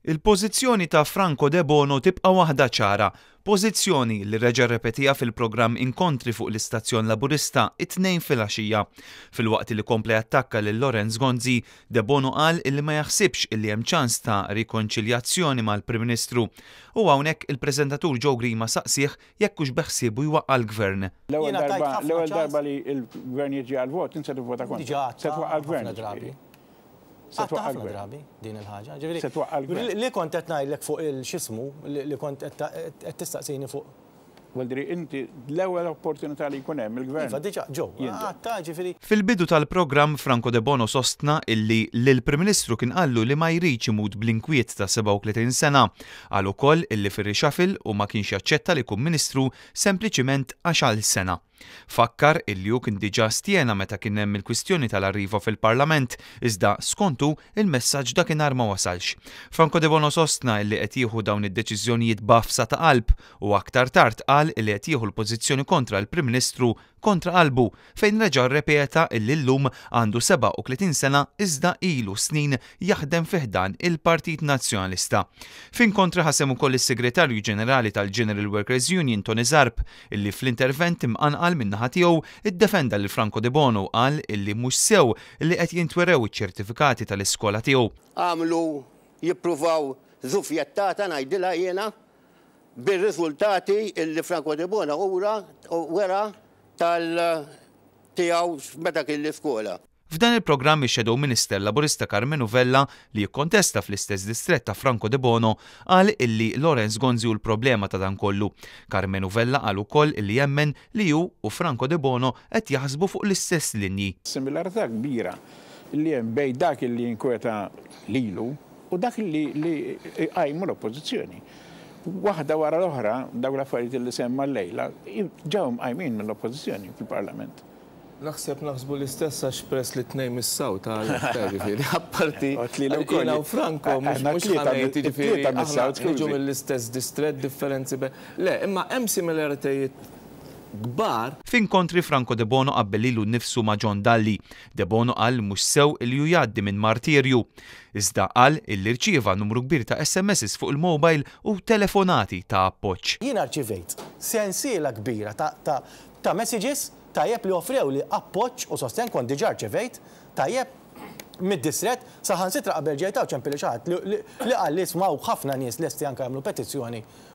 Il-pożizzjoni ta' Franco Debono tibqa' waħda ċara, pożizzjoni li reġa' rrepetiha fil-programm Inkontri fuq l-istazzjon Laburista it-Tnejn filgħaxija. Filwaqt li kompla jattakka lil Lawrence Gonzi, Debono qal illi ma jaħsibx illi hemm ċans ta' rikonċiljazzjoni mal-Prim Ministru. U hawnhekk il-preżentatur Joe Grima saqsieh jekk hux beħsiebu jwaqqa' l-Gvern. L-ewwel Jiena tajt darba, ħafna l-ewwel ċans. darba li l-gvern jiġi għal-vot, inti se tivvota kontra. Diġà Se twaqqa' ħafna l-gvern. Drabi. Se Għadtha twaqqa' ħafna l-gvern. Drabi din il-ħaġa. Ġifieri, Se twaqqa' l-gvern. Li kont qed ngħidlek fuq il-x'jismu, li kont qed tistaqsini fuq. Vuoldiri, inti l-ewwel opportunità li jkun hemm il-gvern. Iva, diġà, ġew, Jinżel. għadtha, ġifieri. Fil-bidu tal-programm, Franco Debono sostna illi l-Prim Ministru kien qallu li ma jridx imut bl-inkwiet ta' 37 sena. Qal ukoll illi fir-reshuffle u ma kienx jaċċetta li jkun ministru sempliċiment għax għal sena. Fakkar illi hu kien diġà stjena meta kien hemm il-kwistjoni tal-Arriva fil-Parlament, iżda skontu il-messaġġ dakinhar ma wasalx. Franco Debono sostna illi qed jieħu dawn id-deċiżjonijiet b'għafsa ta' qalb u aktar tard qal illi qed jieħu l-pożizzjoni kontra l-Prim Ministru kontra qalbu, fejn reġa' rrepeta illi llum għandu 37 sena iżda ilu snin jaħdem fi ħdan il-Partit Nazzjonalista. F'Inkontri ħa sehem ukoll is-Segretarju Ġenerali tal-General Workers Union Tony Zarb, illi fl-intervent imqanqal min-naħa tiegħu iddefenda lil Franco Debono u qal illi mhux sew illi qed jintwerew iċ-ċertifikati tal-iskola tiegħu. Għamlu jippruvaw żufjettata, ngħidilha jiena, bir-riżultati illi Franco Debono ura wera tal tiegħu meta kien l-iskola. F'dan il-programm, ix-Shadow Minister Laburista Karmenu Vella, li jikkontesta fl-istess distret ta' Franco Debono, qal illi Lawrence Gonzi hu l-problema ta' dan kollu. Karmenu Vella qal ukoll illi jemmen li hu u Franco Debono qed jaħsbu fuq l-istess linji. Similarità kbira li hemm bejn dak li jinkweta lilu u dak li qajmu l-oppożizzjoni. Waħda wara l-oħra, dawk l-affarijiet li semma llejla, ġew mqajmin mill-oppożizzjoni fil-Parlament. Naħseb naħsbu l-istess għax press li tnejn mis-South ġifieri, apparti Għot li wkoll. Jiena u Franco, mhux Aħna mhux tlieta ħa ngħid, ġifieri, tlieta mis-South, aħna niġu skużi. mill-istess distret, differenzi le, imma hemm similaritajiet kbar. F'Inkontri, Franco Debono qabbel lilu nnifsu ma' John Dalli. Debono qal mhux sew li hu jgħaddi minn martirju. Iżda qal illi rċieva numru kbir ta' SMS fuq il-mobile u telefonati ta' appoġġ. Jiena rċivejt sensiela kbira ta' messages, tajjeb, li offrew li appoġġ u sosten. Kont diġà rċevejt, tajjeb, mid-distret, saħansitra qabel ġejt hawn ċempilli xi ħadd li qal li isma' ħafna nies lesti anke jagħmlu petizzjoni.